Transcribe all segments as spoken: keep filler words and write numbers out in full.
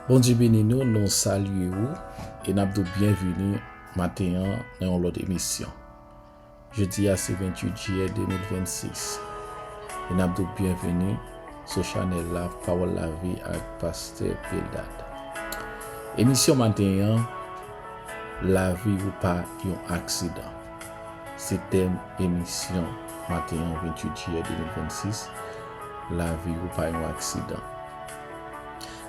Bondye beni nou, nou salye ou e n ap di w byenvini maten an nan yon lòt emisyon. Jodi a se venntuit jiyè de mil vennsis e n ap di w byenvini sou chanèl la, Pawòl Lavi ak Pastè Bildad. Emisyon maten an, Lavi ou pa yon aksidan. Se tèm emisyon maten an, venntuit jiyè de mil vennsis, Lavi ou pa yon aksidan.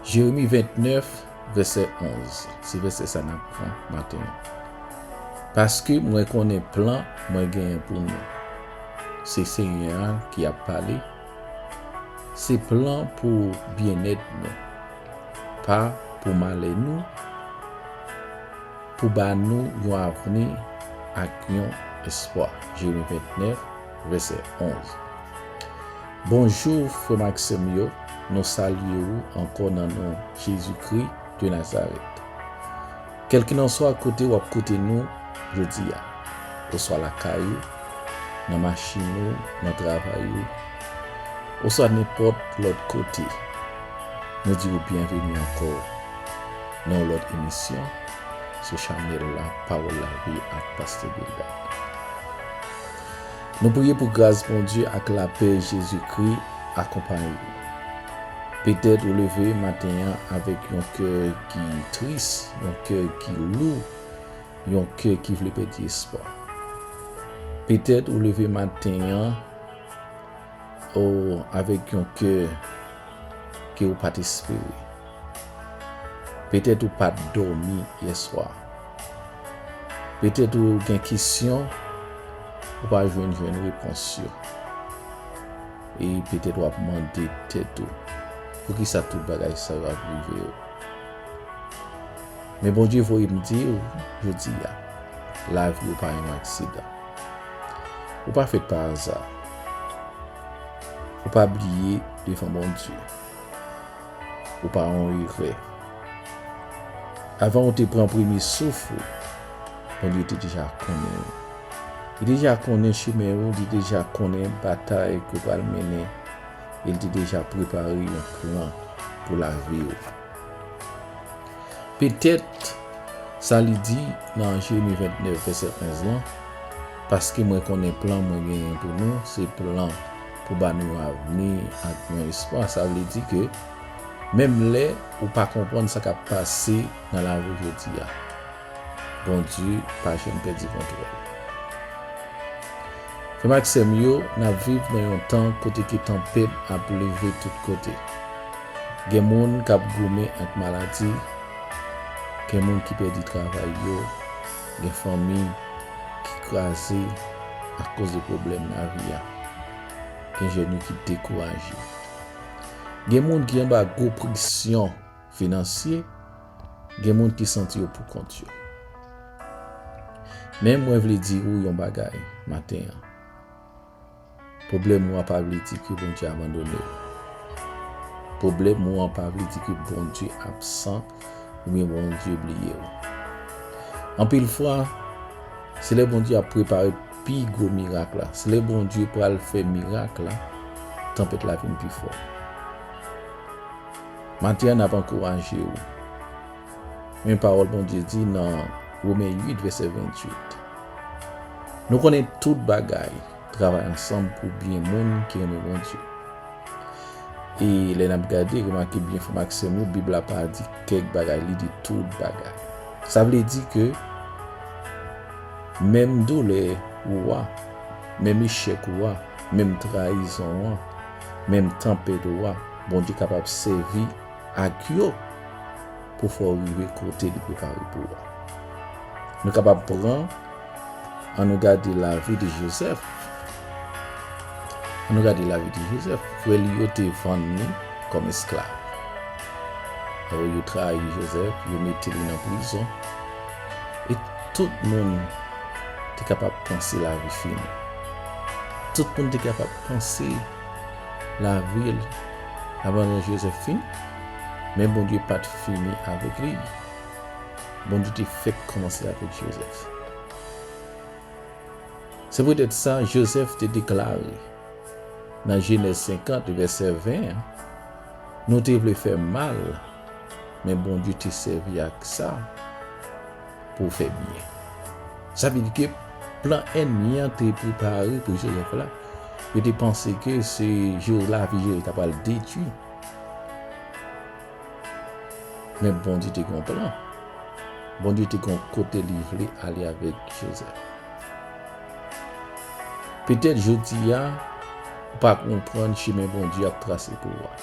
Jeremi vennèf, vèsè onz, se vèsè sa n ap pran maten an. Paske mwen konnen plan mwen genyen pou nou. Se Senyè a ki ap pale. Se plan pou byennèt nou, pa pou malè nou, pou ba nou yon avni ak yon espwa. Jeremi vennèf, vèsè onz. Bonjou, frè m ak sè m yo, nou salye ou ankò nan non Jezikri de Nazarèt. Kèlkelanswa kote w ap koute nou jodi a, oswa lakay ou, nan machin ou, nan travay ou, oswa nenpòt lòt kote, nou di w byenveni ankò nan yon lòt emisyon sou chanèl la, Pawòl Lavi ak Pastè Bildad. Nou priye pou gras Bondye ak lapè Jezikri akonpaye w. Petèt ou leve maten an avèk yon kè ki tris, yon kè ki lou, yon kè ki vle pèdi espwa. Petèt ou leve maten an, o, avèk yon kè ke ou pa t espere. Petèt ou pa t dòmi yèswa. Petèt ou gen kesyon ou pa jwenn, jwenn repons yo. E petèt w ap mande tèt ou, poukisa tout bagay sa yo ap rive w? Men Bondye voye m di w jodi a, lavi w pa yon aksidan. Ou pa fèt pa aza. Ou pa bliye devan Bondye. Ou pa yon erè. Avan ou te pran premye souf ou, Bondye te deja konnen ou. Li deja konnen chemen ou, li deja konnen batay ke w pral mennen, e li te deja prepare yon plan pou lavi w. Petèt, sa li di nan Jeremi vennèf, vèsè onz lan, paske mwen konnen plan mwen genyen pou nou, se plan pou ba nou yon avni ak yon espwa. Sa vle di ke menm lè ou pa konprann sa k ap pase nan lavi w jodi a, Bondye pa janm pèdi kontwòl. Frè m ak sè m yo, n ap viv nan yon tan kote ke tanpèt ap leve tout kote. Gen moun k ap goumen ak maladi, gen moun ki pèdi travay yo, gen fanmi ki kraze akoz de pwoblèm lavi a. Gen jèn yo ki dekouraje. Gen moun ki anba gwo presyon finansye, gen moun ki santi yo pou kont yo. Men mwen vle di ou yon bagay maten an. Pwoblèm ou an pa vle di ke Bondye abandone w. Pwoblèm ou an pa vle di ke Bondye absan oubyen Bondye bliye w. Anpil fwa, se lè Bondye ap prepare pi gwo mirak la, se lè Bondye pral fè mirak la, tanpèt la vin pi fò. Maten an, n ap ankouraje w. Men pawòl Bondye di nan Women uit, vèsè venntuit. Nou konnen tout bagay travay ansanm pou byen moun ki renmen Bondye. E lè n ap gade, remake byen, frè m ak sè m yo, Bib la pa di kèk bagay, li di tout bagay. Sa vle di ke menm doulè ou a, menm echèk ou a, menm trayizon ou a, menm tanpèt ou a, Bondye kapab sèvi ak yo pou fè w rive kote li prepare pou ou a. Nou kapab pran, ann nou gade lavi de Jozèf. Ann nou gade lavi de Jozèf. Frè li yo te vann li kòm esklav. Yo trayi Jozèf, yo mete li nan prizon. E tout moun te kapab panse lavi fini. Tout moun te kapab panse lavi l, abandon Jozèf fini. Men Bondye pa t fini avèk li. Bondye te fèk kòmanse avèk Jozèf. Se poutèt sa, Jozèf te deklare nan Jenèz senkant, vèsè ven an, nou te vle fè mal, Men Bondye te sèvi ak sa pou fè byen. Sa vle di ke plan ènmi an te prepare pou Jozèf la, yo te panse ke se Jozèf, lavi Jozèf ta pral detwi. Men Bondye te gen yon plan. Bondye te gen yon kote li vle ale avèk Jozèf. Petèt jodi a, ou pa konprann chemen Bondye ap trase pou ou a.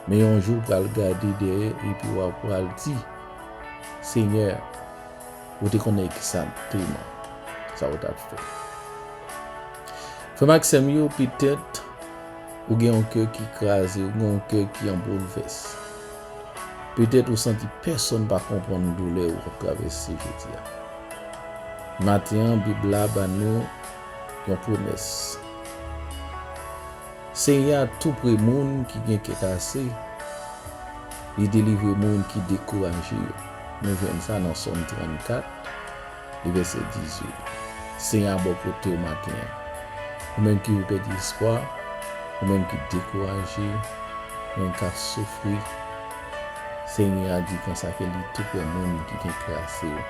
Men yon jou, ou pral gade dèyè epi w ap pral di, Senyè, ou te konnen egzakteman sa ou t ap fè. Frè m ak sè m yo, petèt ou gen yon kè ki kraze, ou gen yon kè ki an boulvès. Petèt ou santi pèsonn pa konprann doulè ou ap travèse jodi a. Maten an, Bib la ba nou yon pwomès. Senyè a tou pre moun ki gen kè kase, li delivre moun ki dekouraje yo. Nou jwenn sa nan Sòm trannkat, li vèsè dizuit. Senyè a bò kote w maten an. Ou menm ki pèdi espwa, ou menm ki dekouraje, ou menm k ap soufri, Senyè a di konsa ke li tou pre moun ki gen kè kase yo.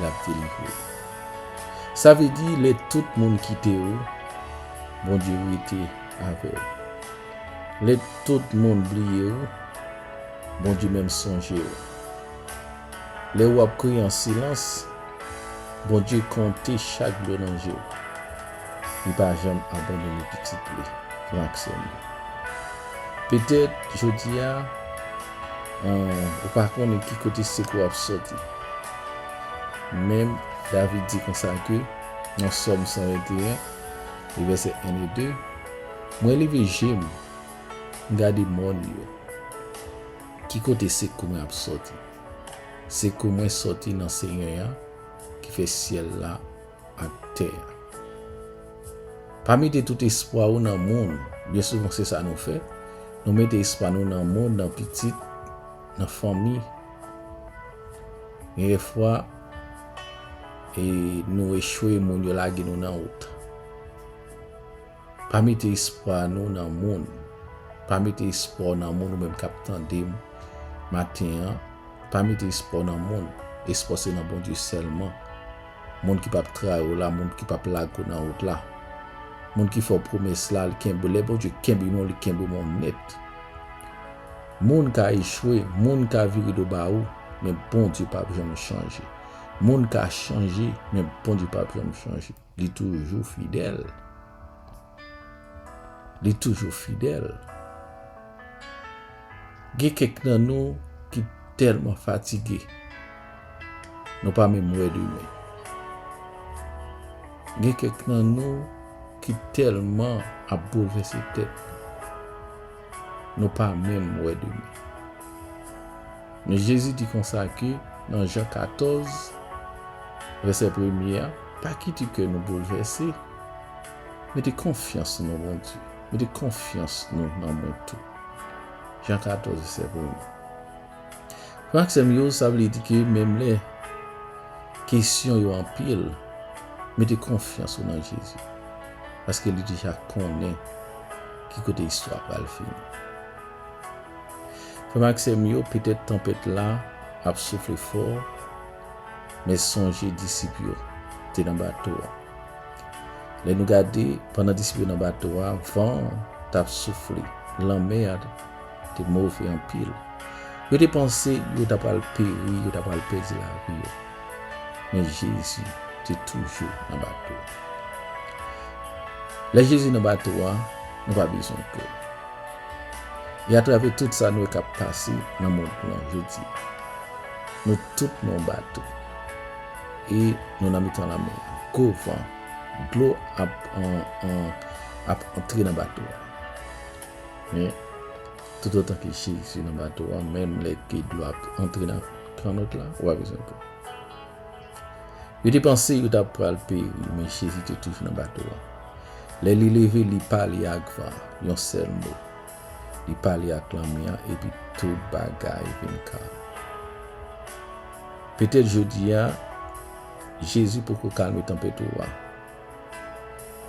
L ap delivre w. Sa vle di, lè tout moun kite w, Bondye rete avè w. Lè tout moun bliye w, Bondye menm sonje w. Lè w ap kriye an silans, Bondye konte chak dlo nan je w. Li pa janm abandone pitit li, frè m ak sè m yo. Petèt, jodi a, an, ou pa konnen ki kote sekou ap soti. Men, David di konsa ke, nan Sòm san venteyen, e vèsè en e de, mwen leve je m, m gade mòn yo. Ki kote sekou mwen ap soti? Sekou mwen soti nan Senyè a, ki fè syèl la ak tè a. Pa mete tout espwa ou nan moun. Byen souvan, se sa nou fè. Nou mete espwa nou nan moun, nan pitit, nan fanmi. Gen de fwa, e nou echwe, moun yo lage nou nan wout. Pa mete espwa nou nan moun. Pa mete espwa w nan moun, ou menm k ap tande m maten an. Pa mete espwa w nan moun. Espwa w se nan Bondye sèlman. Moun ki p ap trayi w la, moun ki p ap lage w nan wout la. Moun ki fè w pwomès la, li kenbe. Lè Bondye kenbe moun, li kenbe moun nèt. Moun ka echwe, moun ka vire do ba ou, men Bondye p ap janm chanje. Moun ka chanje, men Bondye p ap janm chanje. Li toujou fidèl. Li toujou fidèl. Gen kèk nan nou ki tèlman fatige, nou pa menm wè demen. Gen kèk nan nou ki tèlman ap boulvèse tèt nou, nou pa menm wè demen. Men Jezi di konsa ke nan Jan katòz, vèsè premye a, pa kite kè nou boulvèse, mete konfyans nou nan Bondye, mete konfyans nou nan mwen tou. Jan katòz, vèsè premye. Frè ak sè m yo, sa vle di ke menm lè kesyon yo anpil, mete konfyans ou nan Jezi, paske li deja konnen ki kote istwa pral fini. Frè m ak sè m yo, petèt tanpèt la ap soufle fò, men sonje disip yo te nan bato a. Lè nou gade, pandan disip yo nan bato a, van an t ap soufle, lanmè a te move anpil. Yo te panse yo ta pral peri, yo ta pral pèdi lavi yo. Men Jezi te toujou nan bato a. Lè Jezi nan bato a, nou pa bezwen pè. E atravè tout sa nou wè k ap pase nan mond lan jodi a, nou tout nan yon bato. E nou nan mitan lanmè a. Gwo van, dlo ap, an, an, ap antre nan bato a. Men, toutotan ke Jezi nan bato a, menm lè ke dlo ap antre nan kannòt la, ou pa bezwen pè. Yo te panse yo t ap pral peri, men Jezi te toujou nan bato a. Lè li leve, li pale ak van an, yon sèl mo. Li pale ak lanmè an, epi tout bagay vin kalm. Petèt jodi a, Jezi poko kalme tanpèt ou a.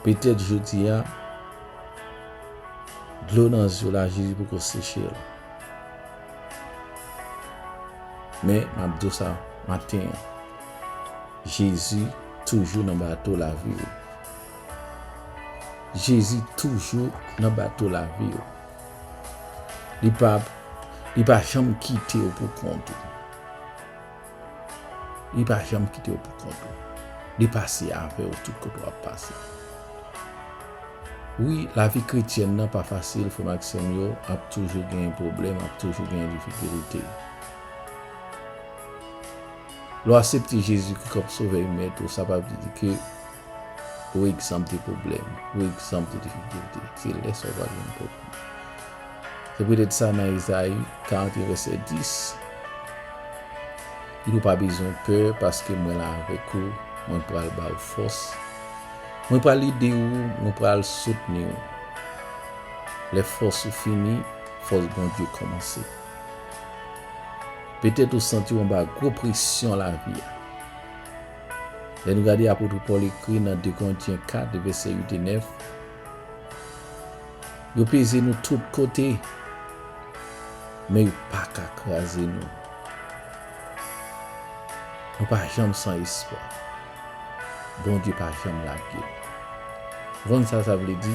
Petèt jodi a, dlo nan zye w la, Jezi poko seche l. Men, m ap di w sa maten an. Jezi toujou nan bato lavi w. Jezi toujou nan bato lavi w. Li pa, li pa janm kite w pou kont ou. Li pa janm kite w pou kont ou. Li pase avè w tout kote w ap pase. Wi, lavi kretyèn nan pa fasil, frè m ak sè m yo, ap toujou gen pwoblèm, ap toujou gen difikilte. Lè w aksepte Jezi Kris kòm Sovè e Mèt ou, sa pa vle di ke ou egzanp de pwoblèm, ou egzanp de difikilte. Se lè sa w va jwenn pwoblèm. Se poutèt sa nan Ezayi karant e en vèsè dis, li di w pa bezwen pè paske mwen la avèk ou, mwen pral ba w fòs. Mwen pral ede w, mwen pral soutni w. Lè fòs ou fini, fòs Bondye kòmanse. Petèt ou santi w anba gwo presyon lavi a. Lè nou gade apot Pòl ekri nan de Korentyen kat, vèsè uit e nèf, yo peze nou tout kote, men yo pa ka kraze nou. Nou pa janm san espwa. Bondye pa janm lage nou. Ou konn sa sa vle di?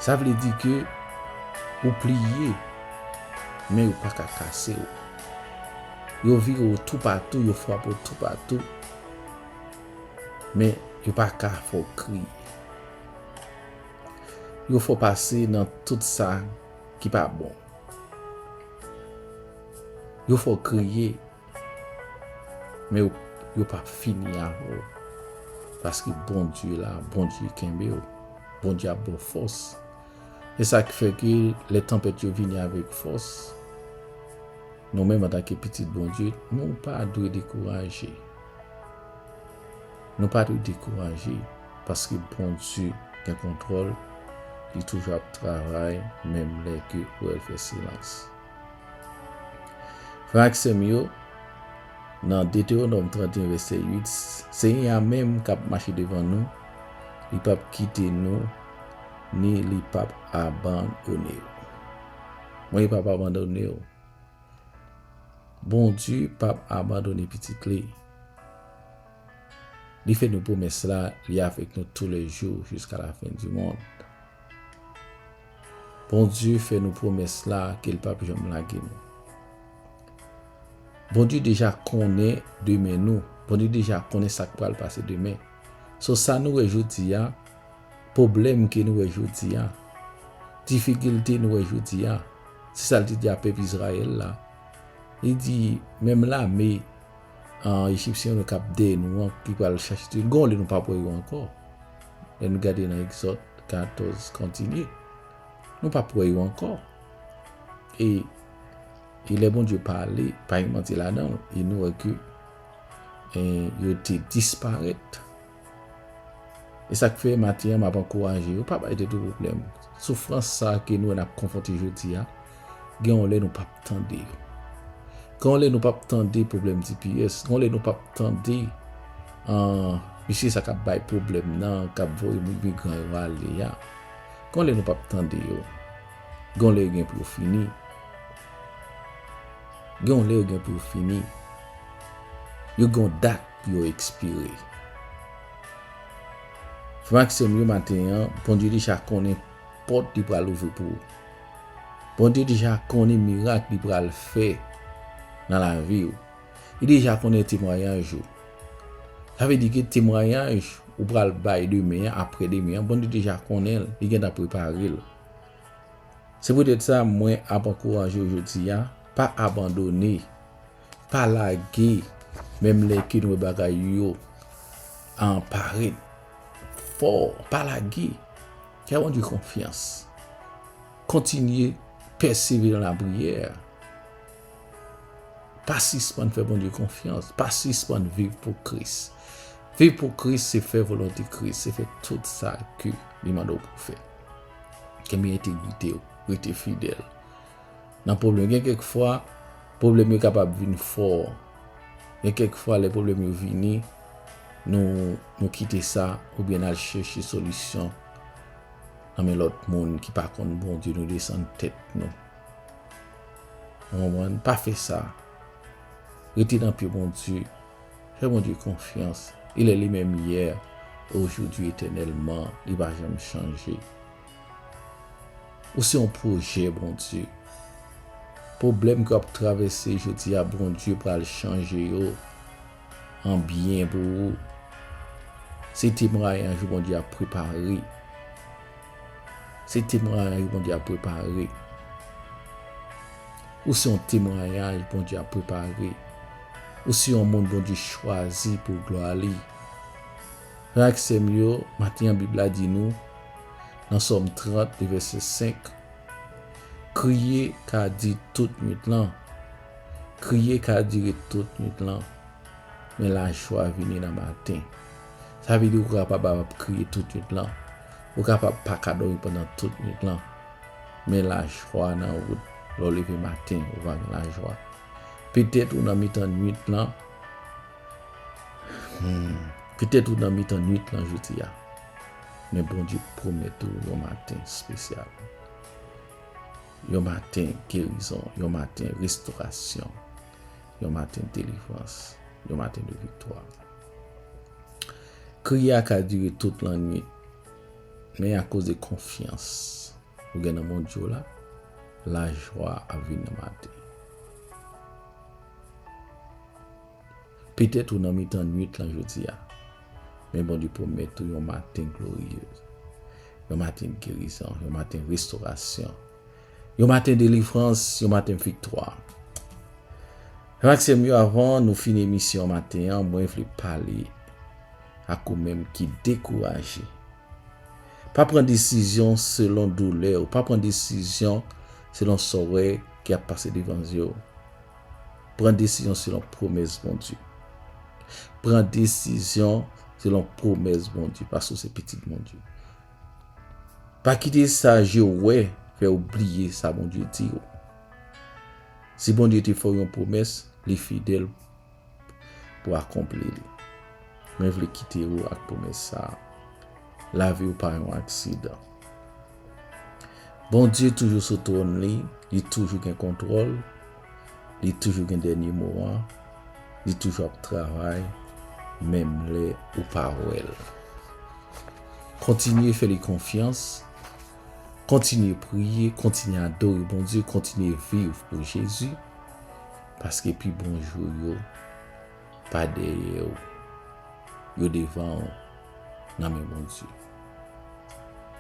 Sa vle di ke ou pliye, men yo pa ka kase w. Yo vire w toupatou, yo frape w toupatou, men yo pa ka fè w kriye. Yo fè w pase nan tout sa ki pa bon. Yo fè w kriye, men yo, yo p ap fini avè w. Paske Bondye la, Bondye kenbe w. Bondye ap ba w fòs. E sa k fè ke lè tanpèt yo vini avèk fòs, nou menm antanke pitit Bondye, nou pa dwe dekouraje. Nou pa dwe dekouraje, paske Bondye gen kontwòl, li toujou ap travay, menm lè ke ou wè l fè silans. Frè ak sè m yo, nan Detewonòm trannteyen vèsè uit, Senyè a menm k ap mache devan nou, li p ap kite nou, ni li p ap abandone w. Mwen, li p ap abandone w. Bondye p ap abandone pitit li. Li fè nou pwomès la, li avèk nou toulèjou jiska lafen di mond. Bondye fè nou pwomès la ke l p ap janm lage nou. Bondye deja konnen demen nou. Bondye deja konnen sa k pral pase demen. So, sa nou wè jodi a, pwoblèm ke nou wè jodi a, difikilte nou wè jodi a, se sa l te di a pèp Izrayèl la. Li di, menm lame, ah, Ejipsyen yo k ap dèyè nou an, ki pral chache touye nou, gon lè nou p ap wè yo ankò. Lè nou gade nan Egzòd katòz kontinye, nou p ap wè yo ankò. E, e lè Bondye pale, pa gen manti ladan l, e nou wè ke, e, yo te disparèt. E sa k fè maten an m ap ankouraje yo, pa bay tèt ou pwoblèm. Soufrans sa a ke nou wè n ap konfwonte jodi a, gen yon lè nou p ap tande yo. Gen yon lè nou p ap tande pwoblèm G P S, gen yon lè nou p ap tande, ah, mesye sa k ap bay pwoblèm nan, k ap voye imigran yo ale a. Gen yon lè nou p ap tande yo. Gen yon lè yo gen pou yo fini. Gen yon lè yo gen pou yo fini. Yo gen yon dat pou yo ekspire. Frè ak sè m yo, maten an, Bondye deja konnen pòt li pral ouvri pou ou. Bondye deja konnen mirak li pral fè nan lavi w. Li deja konnen temwayaj ou. Sa vle di ke temwayaj ou pral bay demen an, aprè demen an, Bondye deja konnen l, li gentan prepare l. Se poutèt sa, mwen ap ankouraje w jodi a, pa abandone, pa lage, menm lè ke nou wè bagay yo, ah, parèt fò, pa lage. Fè Bondye konfyans. Kontinye pèsevere nan lapriyè. Pa sispann fè Bondye konfyans. Pa sispann viv pou Kris. Viv pou Kris, se fè volonte Kris, se fè tout sa ke li mande w pou w fè. Kenbe entegrite w, rete fidèl. Nan pwoblèm, gen kèk fwa, pwoblèm yo kapab vin fò. Gen kèk fwa, lè pwoblèm yo vini, nou, nou kite sa, oubyen n al chèche solisyon nan men lòt moun ki pa konn Bondye, nou desann tèt nou. Ou konprann? Pa fè sa. Rete nan pye Bondye. Fè Bondye konfyans. Il est le même hier, aujourd'hui, éternellement. Li pa janm chanje. Ou se yon pwojè Bondye. Pwoblèm ke w ap travèse jodi a, Bondye pral chanje yo an byen pou ou. Se temwayaj Bondye ap prepare. Se temwayaj Bondye ap prepare. Ou se yon temwayaj Bondye ap prepare. Ou se yon moun Bondye chwazi pou glwa li. Frè ak sè m yo, maten an Bib la di nou, nan Sòm trant, vèsè senk, kriye ka di tout nuit lan. Kriye ka dire tout nuit lan. Men lajwa vini nan maten. Sa vle di ou kapab ap kriye tout nuit lan. Ou kapab pa ka dòmi pandan tout nuit lan. Men lajwa nan wout. Lè w leve maten, ou va gen lajwa. Petèt ou nan mitan nuit lan. Hmm. Petèt ou nan mitan nuit lan jodi a. Men Bondye pwomèt ou yon maten espesyal. Yon maten gerizon, yon maten restorasyon, yon maten delivrans, yon maten de viktwa. Kriye a ka dire tout lannwit, men akoz de konfyans ou gen nan Bondye w la, lajwa ap vin nan maten. Petèt ou nan mitan nwit lan jodi a, men Bondye pwomèt ou yon maten glorye, yon maten gerizon, yon maten restorasyon, yon maten delivrans, yon maten viktwa. Frè ak sè m yo, avan nou fini emisyon maten an, mwen vle pale ak ou menm ki dekouraje. Pa pran desizyon selon doulè w, pa pran desizyon selon sa w wè ki ap pase devan zye w. Pran desizyon selon pwomès Bondye. Pran desizyon selon pwomès Bondye, paske w se pitit Bondye. Pa kite sa je w wè fè w bliye sa Bondye di w. Si Bondye te fè w yon pwomès, li fidèl pou akonpli li. Mwen vle kite w ak pwomès sa a. Lavi w pa yon aksidan. Bondye toujou sou twòn li, li toujou gen kontwòl, li toujou gen dènye mo a, li toujou ap travay, menm lè ou pa wè l. Kontinye fè li konfyans, kontinye priye, kontinye adore Bondye, kontinye viv pou Jezi, paske pi bon jou yo pa dèyè w, yo devan w nan men Bondye.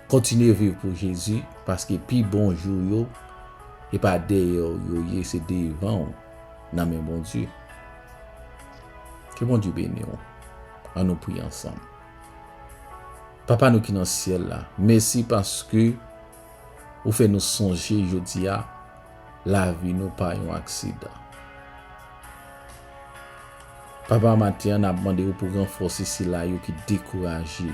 Kontinye viv pou Jezi, paske pi bon jou yo, e pa dèyè w yo ye, se devan w nan men Bondye. Ke Bondye beni w. An nou priye ansanm. Papa nou ki nan syèl la, mèsi paske ou fè nou sonje jodi a, lavi nou pa yon aksidan. Papa, maten an, n ap mande w pou ranfòse sila yo ki dekouraje.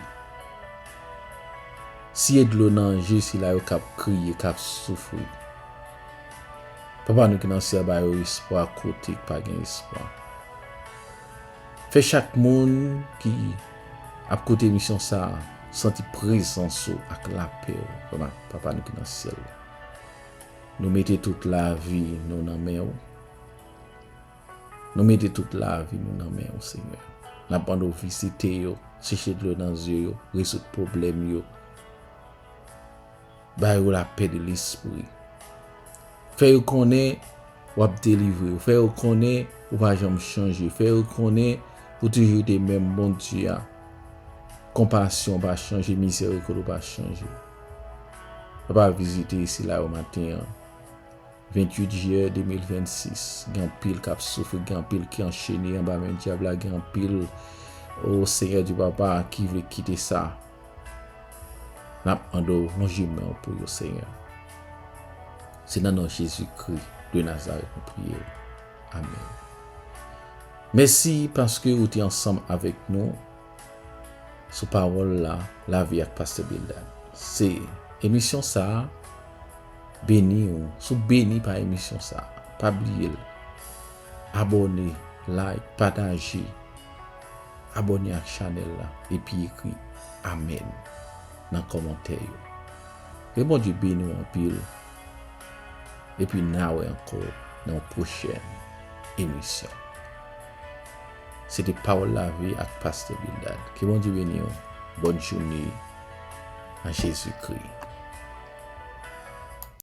Siye dlo nan je sila yo k ap kriye, k ap soufri. Papa nou ki nan syèl, ba yo espwa kote k pa gen espwa. Fè chak moun ki ap koute emisyon sa a santi prezans ou ak lapè w, Papa nou ki nan syèl la. Nou mete tout lavi nou nan men w. Nou mete tout lavi nou nan men w, Senyè. N ap mande w vizite yo, seche dlo nan zye yo, rezoud pwoblèm yo. Ba yo lapè de lespri. Fè yo konnen w ap delivre yo. Fè yo konnen ou pa janm chanje. Fè yo konnen ou toujou te menm Bondye a. Konpasyon w pa chanje, mizèrikòd ou pa chanje. Papa, vizite sila yo maten an. Venntuit jiyè de mil vennsis, gen anpil k ap soufri, gen anpil ki anchene anba men dyab la, gen anpil, o Senyè Dye Papa, ki vle kite sa. N ap mande w lonje men w pou yo, Senyè. Se nan non Jezikri de Nazarèt nou priye. Amèn. Mèsi paske ou te ansanm avèk nou sou pawòl la, Lavi ak Pastè Bildad. Se emisyon sa a, beni w. Si w beni pa emisyon sa a, pa bliye l. Abòne, like, pataje. Abòne ak chanèl la, epi ekri amèn nan kòmantè yo. Ke Bondye beni w anpil. Epi n a wè ankò nan yon pwochèn emisyon. Se te Pawòl Lavi ak Pastè Bildad. Ke Bondye beni w. Bòn jounen an Jezikri.